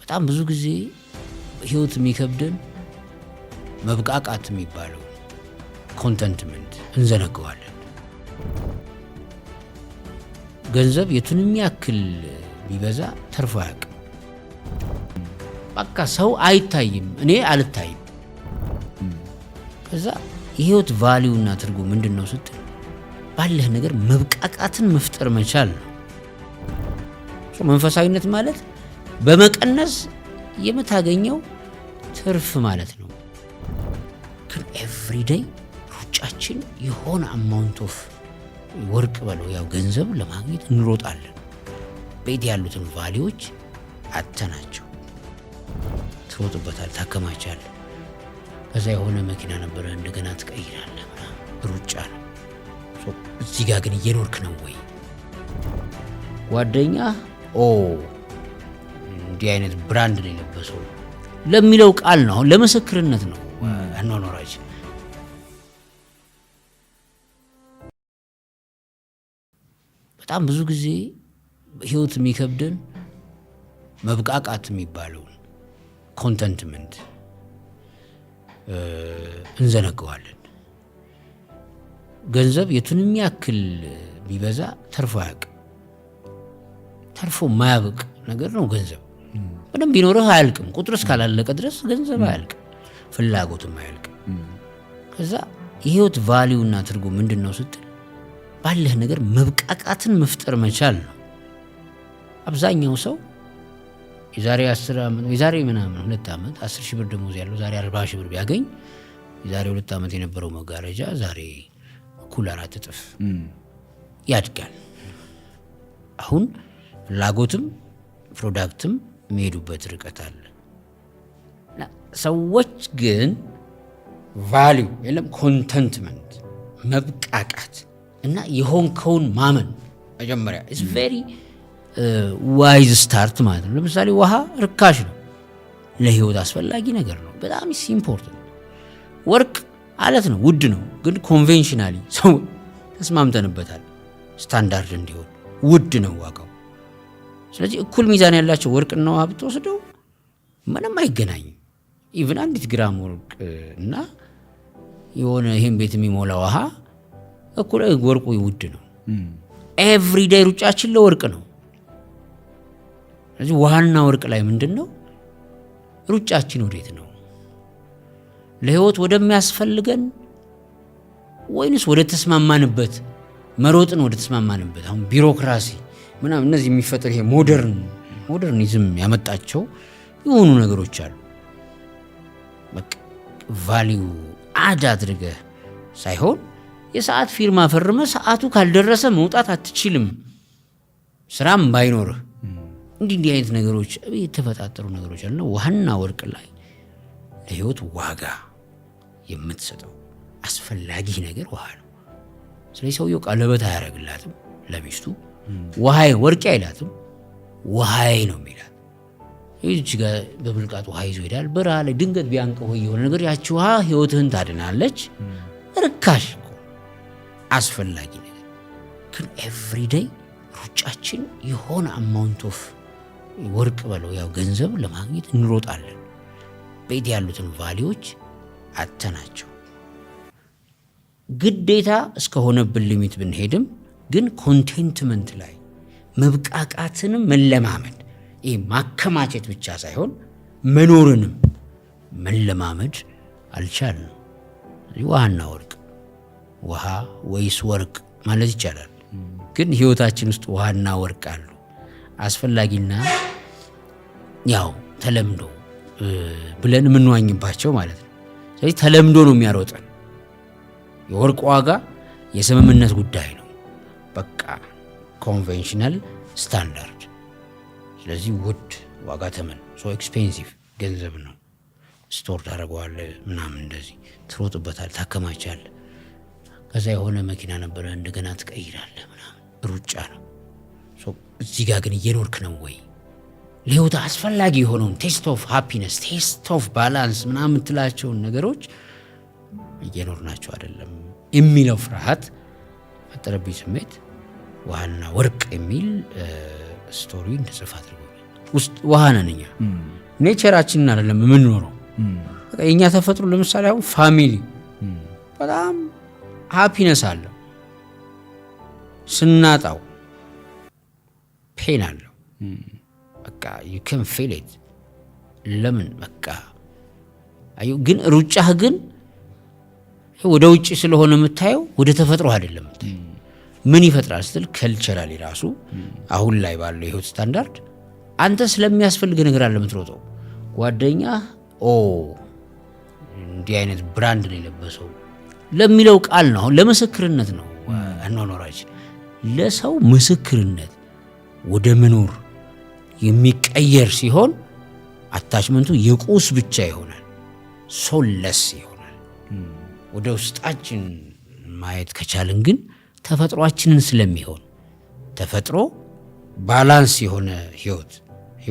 በጣም ብዙ ጊዜ ህይወት የሚከብደን መብቃቃት የሚባለው contentment እንዘነገዋለን። ገንዘብ የቱንም ያክል ቢበዛ ተርፎ አያውቅም። በቃ ሰው አይታይም፣ እኔ አልታይም። ከዛ የህይወት value እና ትርጉም ምንድን ነው ስትል ባለህ ነገር መብቃቃትን መፍጠር መቻል ነው። መንፈሳዊነት ማለት በመቀነስ የምታገኘው ትርፍ ማለት ነው። ግን everyday ሩጫችን የሆነ amount of ወርቅ በለው ያው ገንዘብ ለማግኘት እንሮጣለን። ቤት ያሉትን value ዎች አተናቸው። ትሮጥበታል፣ ታከማቻለህ። ከዛ የሆነ መኪና ነበረ እንደገና ትቀይራለህ ምናምን፣ ሩጫ ነው። እዚህ ጋር ግን እየኖርክ ነው ወይ? ጓደኛ ኦ እንዲህ አይነት brand ነው የለበሰው ለሚለው ቃል ነው፣ አሁን ለምስክርነት ነው አኗኗራችን። በጣም ብዙ ጊዜ ህይወት የሚከብደን መብቃቃት የሚባለውን contentment እንዘነገዋለን። ገንዘብ የቱንም ያክል ቢበዛ ተርፎ አያውቅም። ተርፎ የማያበቅ ነገር ነው ገንዘብ። በደንብ ቢኖርህ አያልቅም። ቁጥር እስካላለቀ ድረስ ገንዘብ አያልቅም፣ ፍላጎትም አያልቅም። ከዛ የህይወት value እና ትርጉም ምንድን ነው ስትል ባለህ ነገር መብቃቃትን መፍጠር መቻል ነው። አብዛኛው ሰው የዛሬ 10 ዓመት፣ የዛሬ ምናምን 2 ዓመት 10 ሺህ ብር ደሞዝ ያለው ዛሬ 40 ሺህ ብር ቢያገኝ የዛሬ 2 ዓመት የነበረው መጋረጃ ዛሬ እኩል 4 እጥፍ ያድጋል። አሁን ፍላጎትም product ም የሚሄዱበት ርቀት አለ። ሰዎች ግን value የለም፣ contentment መብቃቃት እና የሆንከውን ማመን መጀመሪያ is very wise start ማለት ነው። ለምሳሌ ውሃ ርካሽ ነው፣ ለህይወት አስፈላጊ ነገር ነው። በጣም important። ወርቅ አለት ነው፣ ውድ ነው፣ ግን conventionally ሰው ተስማምተንበታል ስታንዳርድ እንዲሆን ውድ ነው ዋጋው። ስለዚህ እኩል ሚዛን ያላቸው ወርቅና ውሃ ብትወስደው ምንም አይገናኝም። Even አንዲት ግራም ወርቅ እና የሆነ ይህን ቤት የሚሞላ ውሃ እኩል፣ ወርቁ ውድ ነው። Everyday ሩጫችን ለወርቅ ነው። ስለዚህ ውሃና ወርቅ ላይ ምንድን ነው ሩጫችን? ወዴት ነው? ለህይወት ወደሚያስፈልገን ወይንስ ወደ ተስማማንበት መሮጥን ወደ ተስማማንበት? አሁን ቢሮክራሲ ምናምን እነዚህ የሚፈጠር ይሄ modernism ያመጣቸው የሆኑ ነገሮች አሉ። በቃ value add አድርገህ ሳይሆን የሰዓት ፊርማ ፈርመህ ሰዓቱ ካልደረሰ መውጣት አትችልም፣ ስራም ባይኖርህ። እንዲህ እንዲህ አይነት ነገሮች የተፈጣጠሩ ነገሮች አሉና ውሃና ወርቅ ላይ ለህይወት ዋጋ የምትሰጠው አስፈላጊ ነገር ውሃ ነው። ስለዚህ ሰውየው ቀለበት አያደርግላትም ለሚስቱ፣ ውሃዬ ወርቄ አይላትም፣ ውሃዬ ነው የሚላት። ይህች ጋር በብልቃጥ ውሃ ይዞ ይሄዳል። በረሃ ላይ ድንገት ቢያንቀው የሆነ ነገር ያቺ ውሃ ህይወትህን ታድናለች። ርካሽ እኮ አስፈላጊ ነገር ግን everyday ሩጫችን የሆነ amount of ወርቅ በለው ያው ገንዘብ ለማግኘት እንሮጣለን። ቤት ያሉትን value ዎች አተናቸው። ግዴታ እስከሆነብን limit ብንሄድም ግን contentment ላይ መብቃቃትንም መለማመድ፣ ይህ ማከማቸት ብቻ ሳይሆን መኖርንም መለማመድ አልቻልንም። ውሃና ወርቅ፣ ውሃ ወይስ ወርቅ ማለት ይቻላል። ግን ህይወታችን ውስጥ ውሃና ወርቅ አሉ። አስፈላጊና ያው ተለምዶ ብለን የምንዋኝባቸው ማለት ነው። ስለዚህ ተለምዶ ነው የሚያሮጠን። የወርቅ ዋጋ የስምምነት ጉዳይ ነው። በቃ conventional standard። ስለዚህ ውድ ዋጋ ተመን so expensive ገንዘብ ነው። Store ታደርገዋለህ ምናምን እንደዚህ ትሮጥበታል፣ ታከማቻለህ። ከዛ የሆነ መኪና ነበረ እንደገና ትቀይራለህ ምናምን፣ ሩጫ ነው። እዚህ ጋር ግን እየኖርክ ነው ወይ? ለህይወት አስፈላጊ የሆነውን taste of happiness፣ taste of balance ምናምን የምትላቸውን ነገሮች እየኖርናቸው አይደለም የሚለው ፍርሃት ፈጠረብኝ ስሜት ውሃና ወርቅ የሚል story እንድጽፍ አድርጎኛል። ውስጥ ውሃ ነን እኛ። Nature ኣችንን አይደለም የምንኖረው። በቃ የእኛ ተፈጥሮ ለምሳሌ አሁን family በጣም happiness አለው፣ ስናጣው pain አለው። በቃ you can feel it። ለምን በቃ አየሁ። ግን ሩጫህ ግን ወደ ውጭ ስለሆነ የምታየው ወደ ተፈጥሮ አይደለም የምታየው። ምን ይፈጥራል ስትል culturally ራሱ አሁን ላይ ባለው የህይወት ስታንዳርድ አንተ ስለሚያስፈልግ ነገር አለ የምትሮጠው። ጓደኛ ኦ እንዲህ አይነት brand ነው የለበሰው ለሚለው ቃል ነው። አሁን ለምስክርነት ነው አኗኗራችን። ለሰው ምስክርነት ወደ መኖር የሚቀየር ሲሆን attachment ኡ የቁስ ብቻ ይሆናል፣ soulless ይሆናል። ወደ ውስጣችን ማየት ከቻልን ግን ተፈጥሯችንን ስለሚሆን ተፈጥሮ balance የሆነ ህይወት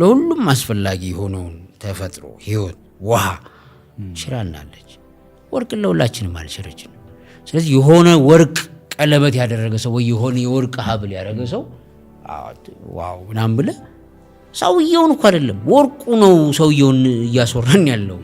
ለሁሉም አስፈላጊ የሆነውን ተፈጥሮ ህይወት ውሃ ችራናለች። ወርቅን ለሁላችንም አልቸረችንም። ስለዚህ የሆነ ወርቅ ቀለበት ያደረገ ሰው ወይ የሆነ የወርቅ ሀብል ያደረገ ሰው wow ምናምን ብለህ ሰውየውን እኮ አይደለም ወርቁ ነው ሰውየውን እያስወራን ያለው።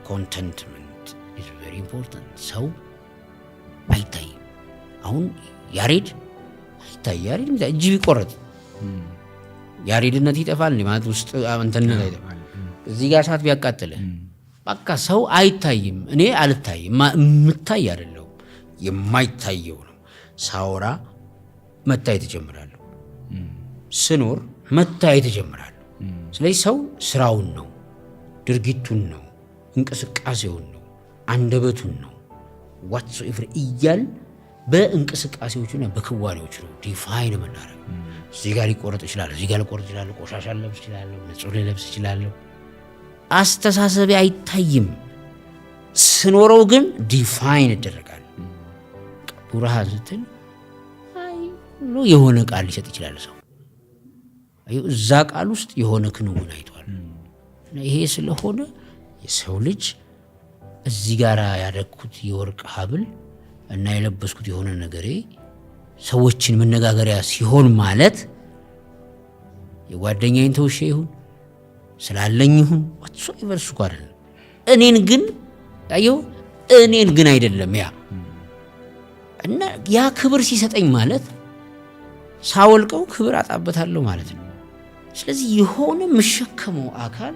Contentment is very important። ሰው አይታይም። አሁን ያሬድ አይታይ፣ ያሬድ እጅ ቢቆረጥ ያሬድነት ይጠፋል ማለት ውስጥ አንተነት አይጠፋል። እዚህ ጋር እሳት ቢያቃጥልህ በቃ ሰው አይታይም። እኔ አልታይም፣ የምታይ አይደለሁም፣ የማይታየው ነው። ሳወራ መታየት እጀምራለሁ፣ ስኖር መታየት እጀምራለሁ። ስለዚህ ሰው ስራውን ነው፣ ድርጊቱን ነው፣ እንቅስቃሴውን ነው፣ አንደበቱን ነው whatsoever እያል በእንቅስቃሴዎቹና በክዋኔዎቹ ነው define የምናደርገው። እዚህ ጋር ሊቆረጥ ይችላል፣ እዚህ ጋር ሊቆረጥ ይችላል፣ ቆሻሻ ልለብስ እችላለሁ፣ ንጹህ ልለብስ እችላለሁ። አስተሳሰቤ አይታይም። ስኖረው ግን define እደረጋለሁ። ቡርሃን ስትል አይ ብሎ የሆነ ቃል ሊሰጥ ይችላል ሰው። እዛ ቃል ውስጥ የሆነ ክንውን አይቷል። ይሄ ስለሆነ የሰው ልጅ እዚህ ጋር ያደረግኩት የወርቅ ሀብል እና የለበስኩት የሆነ ነገሬ ሰዎችን መነጋገሪያ ሲሆን ማለት የጓደኛዬን ተውሼ ይሁን ስላለኝ ይሁን whatsoever እሱ እኮ አይደለም። እኔን ግን አየው፣ እኔን ግን አይደለም ያ እና ያ ክብር ሲሰጠኝ ማለት ሳወልቀው ክብር አጣበታለሁ ማለት ነው። ስለዚህ የሆነ የምሸከመው አካል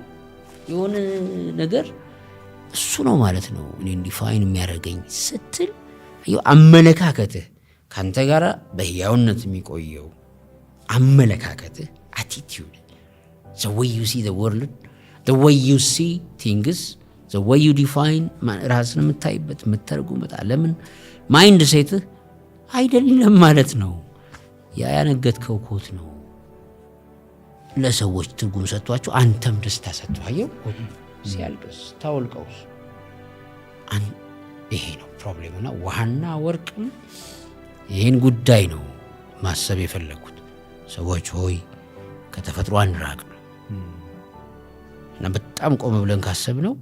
የሆነ ነገር እሱ ነው ማለት ነው እኔን define የሚያደርገኝ ስትል አመለካከትህ ከአንተ ጋር በህያውነት የሚቆየው አመለካከትህ attitude, the way you see the world, the way you see things, the way you define ራስን የምታይበት የምተረጉምበት ዓለምን mindset ህ አይደለም ማለት ነው። ያ ያነገትከው ኮት ነው ለሰዎች ትርጉም ሰጥቷቸው አንተም ደስታ ሰጥቶ አየው ኮቱ ሲያልቅስ ታወልቀውስ ይሄ ነው problem ኡና ውሃና ወርቅም ይህን ጉዳይ ነው ማሰብ የፈለግኩት። ሰዎች ሆይ ከተፈጥሮ አንራቅ ነው እና በጣም ቆም ብለን ካሰብነው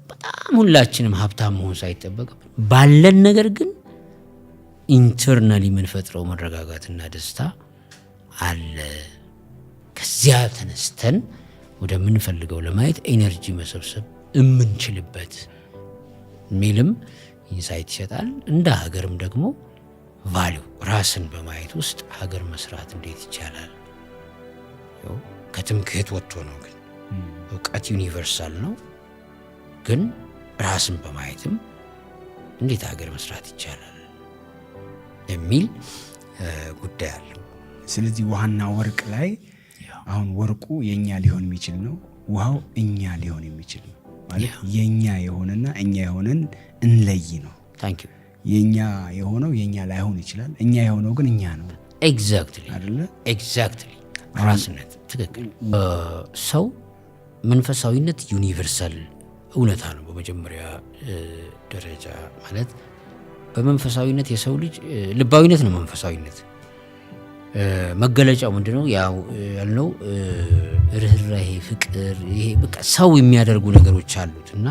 በጣም ሁላችንም ሀብታም መሆን ሳይጠበቅብን ባለን ነገር ግን internally የምንፈጥረው መረጋጋትና ደስታ አለ። ከዚያ ተነስተን ወደምንፈልገው ለማየት energy መሰብሰብ የምንችልበት የሚልም insight ይሰጣል። እንደ ሀገርም ደግሞ value ራስን በማየት ውስጥ ሀገር መስራት እንዴት ይቻላል? ከትምክህት ወጥቶ ነው። ግን እውቀት universal ነው። ግን ራስን በማየትም እንዴት ሀገር መስራት ይቻላል የሚል ጉዳይ አለው። ስለዚህ ውሃና ወርቅ ላይ አሁን ወርቁ የእኛ ሊሆን የሚችል ነው፣ ውሃው እኛ ሊሆን የሚችል ነው። ማለት የእኛ የሆነና እኛ የሆነን እንለይ ነው። Thank you. የእኛ የሆነው የእኛ ላይሆን ይችላል። እኛ የሆነው ግን እኛ ነው። Exactly. አይደለ? Exactly፣ ራስነት ትክክል። ሰው መንፈሳዊነት universal እውነታ ነው። በመጀመሪያ ደረጃ ማለት በመንፈሳዊነት የሰው ልጅ ልባዊነት ነው። መንፈሳዊነት መገለጫው ምንድነው? ያው ያልነው ርኅራሄ፣ ፍቅር፣ ይሄ በቃ ሰው የሚያደርጉ ነገሮች አሉት እና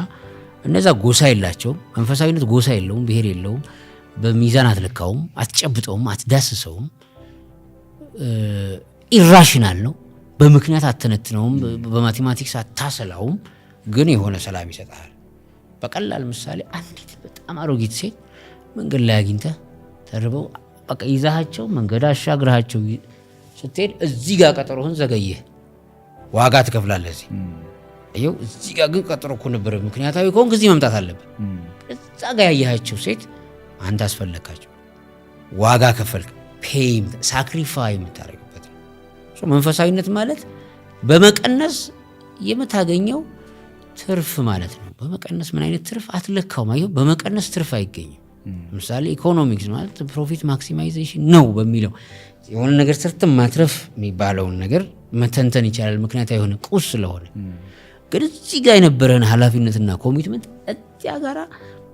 እነዛ ጎሳ የላቸውም። መንፈሳዊነት ጎሳ የለውም፣ ብሔር የለውም። በሚዛን አትለካውም፣ አትጨብጠውም፣ አትዳስሰውም። Irrational ነው። በምክንያት አትተነትነውም፣ በ mathematics አታሰላውም፣ ግን የሆነ ሰላም ይሰጥሃል። በቀላል ምሳሌ አንዲት በጣም አሮጊት ሴት መንገድ ላይ አግኝተህ ተርበው በቃ ይዛሃቸው መንገድ አሻግረሃቸው ስትሄድ እዚህ ጋር ቀጠሮህን ዘገየህ፣ ዋጋ ትከፍላለህ። እዚህ ይኸው እዚህ ጋር ግን ቀጠሮ እኮ ነበረ። ምክንያታዊ ከሆንክ እዚህ መምጣት አለብህ። እዛ ጋር ያየሃቸው ሴት አንተ አስፈለግካቸው፣ ዋጋ ከፈልክ፣ pay sacrifice የምታደርግበት ነው። መንፈሳዊነት ማለት በመቀነስ የምታገኘው ትርፍ ማለት ነው። በመቀነስ ምን አይነት ትርፍ አትለካውም። አየህ፣ በመቀነስ ትርፍ አይገኝም። ለምሳሌ ኢኮኖሚክስ ማለት profit maximization ነው በሚለው የሆነ ነገር ሰርተን ማትረፍ የሚባለውን ነገር መተንተን ይቻላል፣ ምክንያታዊ የሆነ ቁስ ስለሆነ። ግን እዚህ ጋር የነበረን ኃላፊነትና commitment እዚያ ጋራ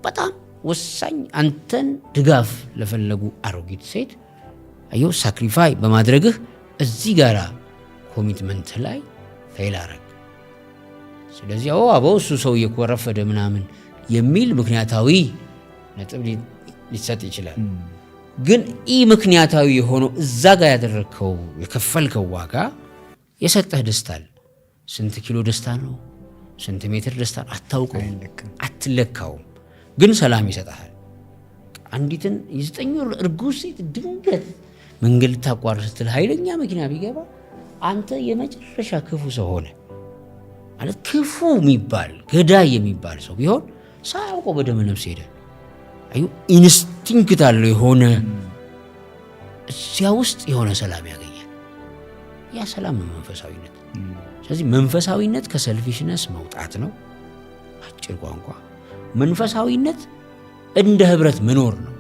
በጣም ወሳኝ አንተን ድጋፍ ለፈለጉ አሮጊት ሴት አየው sacrifice በማድረግህ እዚህ ጋራ commitment ላይ fail አረግ። ስለዚህ አዎ አበው እሱ ሰውዬ እኮ ረፈደ ምናምን የሚል ምክንያታዊ ነጥብ ሊሰጥ ይችላል። ግን ኢ ምክንያታዊ የሆነው እዛ ጋር ያደረግከው የከፈልከው ዋጋ የሰጠህ ደስታ አለ። ስንት ኪሎ ደስታ ነው? ስንት ሜትር ደስታ ነው? አታውቀውም፣ አትለካውም። ግን ሰላም ይሰጥሃል። አንዲትን የ9 ወር እርጉዝ ሴት ድንገት መንገድ ልታቋርጥ ስትል ኃይለኛ መኪና ቢገባ አንተ የመጨረሻ ክፉ ሰው ሆነ ማለት ክፉ የሚባል ገዳይ የሚባል ሰው ቢሆን ሳያውቀው በደመ ነፍስ ሄደ። አዩ instinct አለው፣ የሆነ እዚያ ውስጥ የሆነ ሰላም ያገኛል። ያ ሰላም ነው መንፈሳዊነት። ስለዚህ መንፈሳዊነት ከ selfishness መውጣት ነው። አጭር ቋንቋ መንፈሳዊነት እንደ ህብረት መኖር ነው።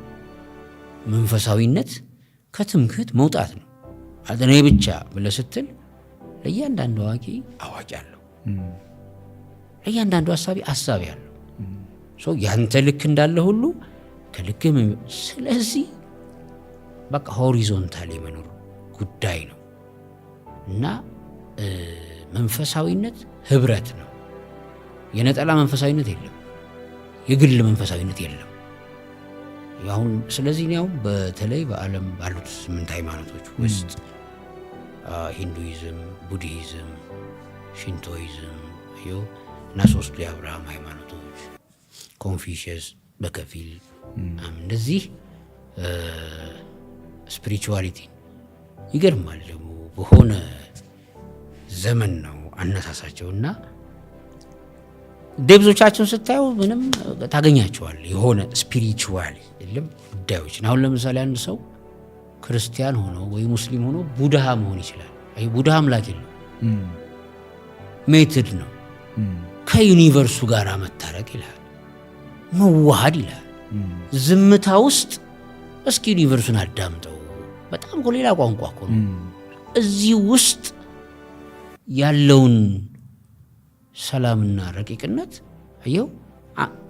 መንፈሳዊነት ከትምክህት መውጣት ነው። ማለት እኔ ብቻ ብለህ ስትል ለእያንዳንዱ አዋቂ አዋቂ አለው፣ ለእያንዳንዱ አሳቢ አሳቢ አለው። So ያንተ ልክ እንዳለ ሁሉ ከልክም፣ ስለዚህ በቃ horizontal የመኖር ጉዳይ ነው እና መንፈሳዊነት ህብረት ነው። የነጠላ መንፈሳዊነት የለም፣ የግል መንፈሳዊነት የለም። አሁን ስለዚህ እኔ አሁን በተለይ በዓለም ባሉት ስምንት ሃይማኖቶች ውስጥ ሂንዱይዝም፣ ቡድሂዝም፣ ሽንቶይዝም እና ሶስቱ የአብርሃም ሃይማኖቶች፣ ኮንፊሽየስ በከፊል፣ እንደዚህ spirituality ይገርማል። ደግሞ በሆነ ዘመን ነው አነሳሳቸው እና depth ኦቻቸውን ስታዩ ምንም ታገኛቸዋል። የሆነ spiritual የለም ጉዳዮችን። አሁን ለምሳሌ አንድ ሰው ክርስቲያን ሆኖ ወይ ሙስሊም ሆኖ ቡድሃ መሆን ይችላል። አይ ቡድሃ አምላክ የለው፣ method ነው። ከ universe ኡ ጋር መታረቅ ይልሃል፣ መዋሃድ ይልሃል። ዝምታ ውስጥ እስኪ universe ኡን አዳምጠው። በጣም እኮ ሌላ ቋንቋ እኮ ነው። እዚህ ውስጥ ያለውን ሰላምና ረቂቅነት አየው።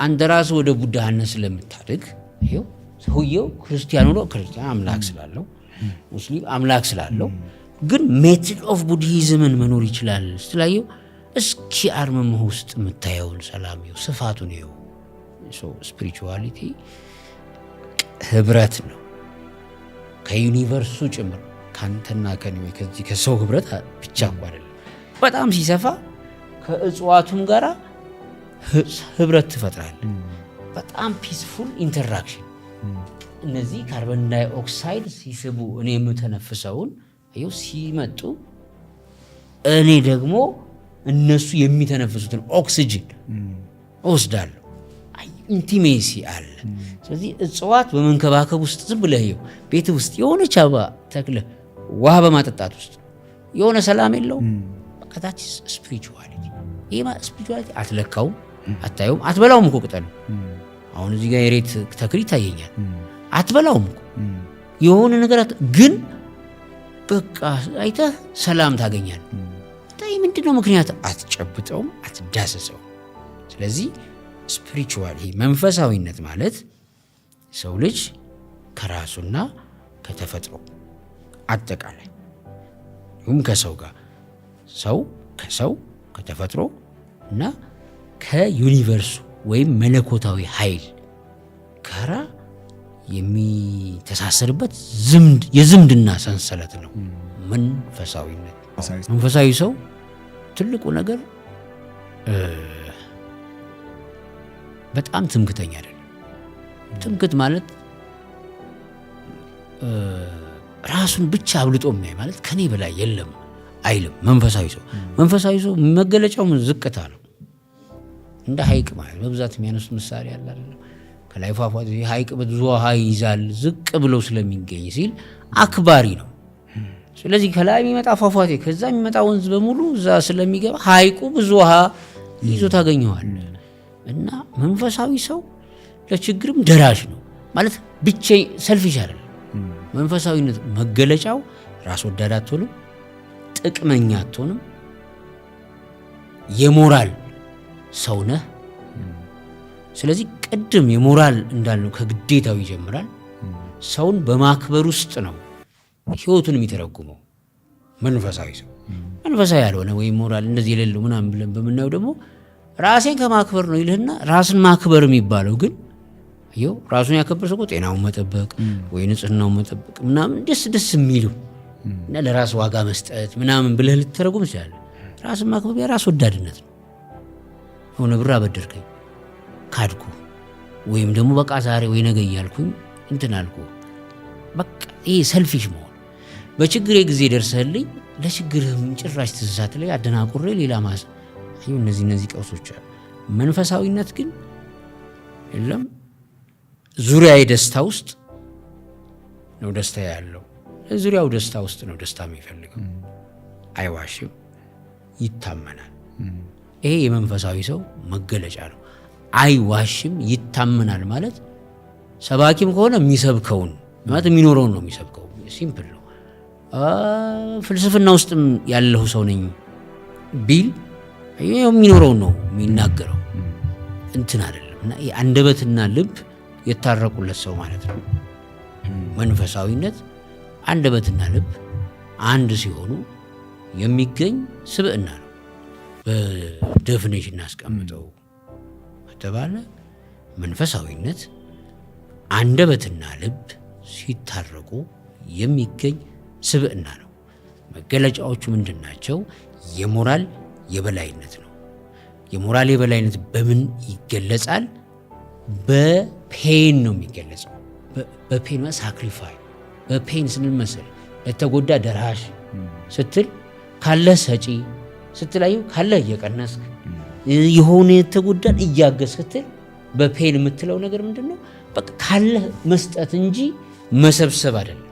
አንተ ራስህ ወደ ቡድሃነት ስለምታድግ አየው፣ ሰውየው ክርስቲያን ሆኖ ክርስቲያን አምላክ ስላለው፣ ሙስሊም አምላክ ስላለው ግን method of Buddhism ን መኖር ይችላል ስትላየው እስኪ አርምሞህ ውስጥ የምታየውን ሰላም ይኸው፣ ስፋቱን ይኸው። Spirituality ህብረት ነው ከ universe ኡ ጭምር፣ ከአንተና ከኔ ወይ ከዚህ ከሰው ህብረት ብቻ እኮ አይደለም። በጣም ሲሰፋ ከእጽዋቱም ጋራ ህብረት ትፈጥራለህ። በጣም peaceful interaction። እነዚህ carbon dioxide ሲስቡ እኔ የምተነፍሰውን ይኸው ሲመጡ እኔ ደግሞ እነሱ የሚተነፍሱትን ኦክሲጅን እወስዳለሁ። Intimacy አለ። ስለዚህ እጽዋት በመንከባከብ ውስጥ ዝም ብለህ ይኸው ቤት ውስጥ የሆነች አበባ ተክለህ ውሃ በማጠጣት ውስጥ የሆነ ሰላም የለውም። በቃ that's spirituality። ይሄ spirituality አትለካውም፣ አታየውም፣ አትበላውም እኮ ቅጠሉ። አሁን እዚህ ጋር የሬት ተክል ይታየኛል። አትበላውም እኮ የሆነ ነገር ግን በቃ አይተህ ሰላም ታገኛለህ። ምንድን ነው ምክንያት? አትጨብጠውም፣ አትዳሰሰውም። ስለዚህ spiritual ይሄ መንፈሳዊነት ማለት ሰው ልጅ ከራሱና ከተፈጥሮ አጠቃላይ ይሁም ከሰው ጋር፣ ሰው ከሰው፣ ከተፈጥሮ እና ከ universe ኡ ወይም መለኮታዊ ኃይል ጋራ የሚተሳሰርበት የዝምድና ሰንሰለት ነው መንፈሳዊነት። መንፈሳዊ ሰው ትልቁ ነገር በጣም ትምክተኛ አይደለም። ትምክት ማለት ራሱን ብቻ አብልጦ የሚያይ ማለት ከኔ በላይ የለም አይልም። መንፈሳዊ ሰው መገለጫው ዝቅታ ነው። እንደ ሐይቅ ማለት በብዛት የሚያነሱት ምሳሌ አለ አይደለም? ከላይ ፏፏቴ፣ ሐይቅ ብዙ ውሃ ይይዛል ዝቅ ብሎ ስለሚገኝ ሲል አክባሪ ነው። ስለዚህ ከላይ የሚመጣ ፏፏቴ፣ ከዛ የሚመጣ ወንዝ በሙሉ እዛ ስለሚገባ ሐይቁ ብዙ ውሃ ይዞ ታገኘዋል። እና መንፈሳዊ ሰው ለችግርም ደራሽ ነው ማለት ብቻ selfish አይደለም። መንፈሳዊነት መገለጫው ራስ ወዳድ አትሆንም፣ ጥቅመኛ አትሆንም፣ የሞራል ሰው ነህ። ስለዚህ ቅድም የሞራል እንዳልነው ከግዴታው ይጀምራል። ሰውን በማክበር ውስጥ ነው ህይወቱን የሚተረጉመው መንፈሳዊ ሰው። መንፈሳዊ ያልሆነ ወይም ሞራል እንደዚህ የሌለው ምናምን ብለን በምናየው ደግሞ ራሴን ከማክበር ነው ይልህና ራስን ማክበር የሚባለው ግን ይኸው ራሱን ያከበር ሰው ጤናውን መጠበቅ ወይ ንጽህናውን መጠበቅ ምናምን ደስ ደስ የሚሉ እና ለራስ ዋጋ መስጠት ምናምን ብለህ ልትተረጉም ትችላለህ። ራስን ማክበር የራስ ወዳድነት ነው። የሆነ ብር አበደርከኝ ካድኩ፣ ወይም ደግሞ በቃ ዛሬ ወይ ነገ እያልኩኝ እንትን አልኩ። በቃ ይሄ selfish መሆን፣ በችግሬ ጊዜ ደርሰህልኝ ለችግርህም ጭራሽ ትዝሳት ላይ አደናቁሬ ሌላ ማስ፣ እነዚህ ቀውሶች አሉ። መንፈሳዊነት ግን የለም፣ ዙሪያ ደስታ ውስጥ ነው ደስታ ያለው። ዙሪያው ደስታ ውስጥ ነው ደስታ የሚፈልገው። አይዋሽም፣ ይታመናል። ይሄ የመንፈሳዊ ሰው መገለጫ ነው። አይዋሽም፣ ይታመናል ማለት ሰባኪም ከሆነ የሚሰብከውን ማለት የሚኖረውን ነው የሚሰብከው። Simple ነው። ፍልስፍና ውስጥም ያለሁ ሰው ነኝ ቢል የሚኖረውን ነው የሚናገረው፣ እንትን አይደለም። እና አንደበትና ልብ የታረቁለት ሰው ማለት ነው። መንፈሳዊነት አንደበትና ልብ አንድ ሲሆኑ የሚገኝ ስብዕና ነው። በ definition እናስቀምጠው ከተባለ መንፈሳዊነት አንደበትና ልብ ሲታረቁ የሚገኝ ስብዕና ነው። መገለጫዎቹ ምንድን ናቸው? የሞራል የበላይነት ነው። የሞራል የበላይነት በምን ይገለጻል? በ pain ነው የሚገለጸው። በ pain sacrifice፣ በ pain ስንል መሰል ለተጎዳ ደራሽ ስትል፣ ካለህ ሰጪ ስትላዩ፣ ካለህ እየቀነስክ የሆነ የተጎዳን እያገዝ ስትል በ pain የምትለው ነገር ምንድን ነው? በቃ ካለህ መስጠት እንጂ መሰብሰብ አይደለም።